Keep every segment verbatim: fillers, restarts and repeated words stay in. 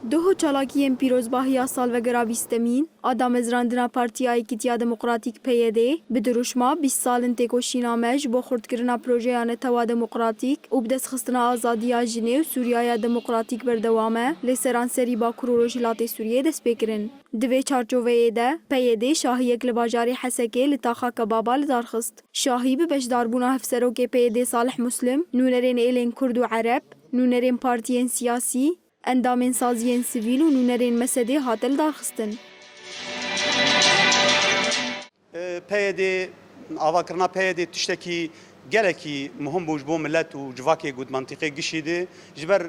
Duh û çalakiyên pîrozbahiya salvegera bîstemîn a damezrandina Partiya Yekîtiya Demokratîk, P Y D, bi dirûşma bîst sal in têkoşîna me ji bo xurtkirina projeya netewa demokratîk û bidestxistina azadiya jinê û Sûriyaya demokratîk berdewam e, li seranserî Bakur û Rojhilatê Sûriyê dest pê kirin. Di vê çarçoveyê de, P Y D şahiyek li bajarê Hesekê li taxa Kebaba li dar xist. Şahî bi beşdarbûna hevserokê P Y D Salih Muslim, nûnerên êlên Kurd û Ereb, nûnerên partiyên siyasî, endamên saziyên sivîl û nûnerên mesedê hate lidarxistin. P Y D, avakirina P Y D tiştekî gelekî muhim bû ji bo milet û civakê ku di mantîqê gişî de. Ji ber,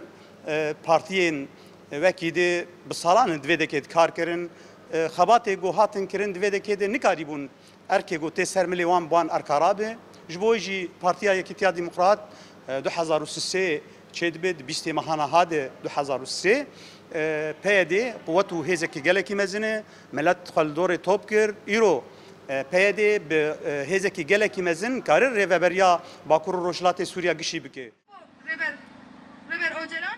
e, partiyên wekî de bi salan in di vê dekê de kar kirin. E, xebatê ku hatin kirin di vê dekê de nikarîbûn erkê ku tê ser milê wan bi wan erka rabe. Ji bo wê jî Partiya Yekîtiya Demokrat, e, du hezar û sisê çêdibe, di bîstê meha niha de du hezar û sisê, e, P Y D quwet û hêzekî gelekî mezin e. Milet xwe li dorê top kir. Îro, e, P Y D bi, e, hêzekî gelekî mezin kare rêveberiya Bakur û Rojhilatê Sûriya gişî bike.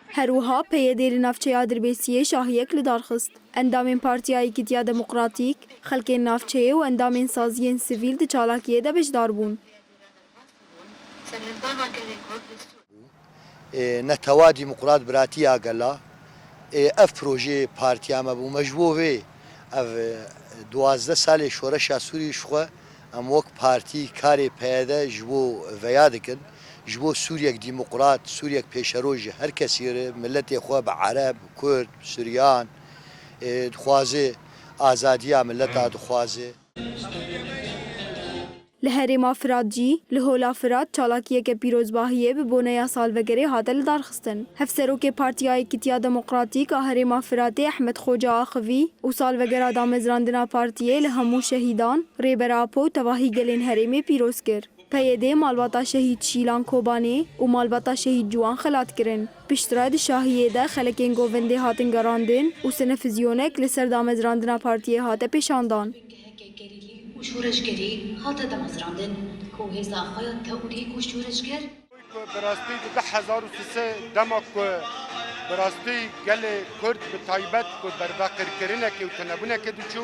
Her wiha P Y D li navçeya Dirbêsiyê şahiyek li dar xist. Endamên Partiya Yekîtiya Demokratîk, xelkên navçeyê û endamên saziyên sivîl di çalakiyê de beşdar bûn. Ê, Netewa Demokrat Biratiya Gela, ê, ev projeyê partiya me bû. Me ji bo vê ev, e, duwazdeh salê şoreşa Sûrî ji xwe em wek partî karê P Y D ji bo veya dikin. Ji bo Sûriyek demokrat, Sûriyek pêşeroj ji her kesî re, miletê xwe bi Ereb, Kurd, Suryan, ê, dixwaze azadiya mileta dixwaze. Li herêma Firat jî, li Hola Firat çalakiyeke pîrozbahiyê bi boneya salvegerê hate lidarxistin. Hevserokê Partiya Yekîtiya Demokratîk a Herêma Firatê Ehmed Xoca axivî û salvegera damezrandina partiyê li hemû şehîdan, Rêber Apo û tevahî gelên herêmê pîroz kir. P Y D malbata şehîd Şîlan Kobanê û malbata şehîd Ciwan xelat kirin. Piştre di şahiyê de xelekên govendê hatin gerandin û sinefizyonek li ser damezrandina partiyê hate pêşandan. Geheke gerîlî û şoreşgerî hate damezrandin ku hêza xwe ya teorîk û şoreşger, Ku bi rastî di du hezar û sisê dema ku bi rastî gelê Kurd bi taybet ku berveqirkirinekê û tunebûnekê diçû,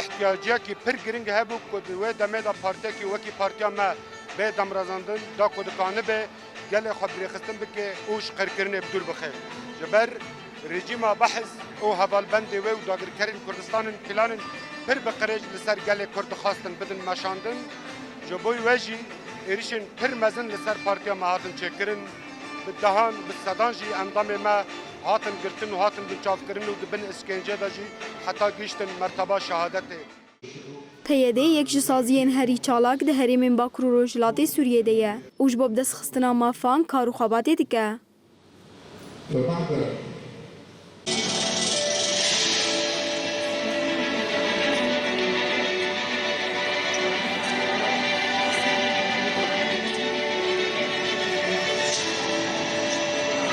ihtiyaciyekî pir giring hebû ku di wê demê de partiyekî wekî partiya me bê damezrandin da ku dikanibe gelê xwe bi rêxistin bike û ji qirkirinê bi dûr bixe. Ji ber Rejîma Behs û hevalbendê wê û dagirkerên Kurdistanên Pîlan in pir bi qirêj li ser gelê Kurd dixwastin bidin meşandin. Ji bo wê jî êrişên pir mezin li ser partiya me hatin çêkirin. Bi dehan, bi sedan jî endamê me hatin girtin û hatin binçavkirin û di bin îşkencê de jî heta gihiştin merteba şehadetê. P Y D yek ji saziyên herî çalak di herêmên Bakur û Rojhilatê Sûriyê de ye û ji bo bidestxistina mafan kar û xebatê dike.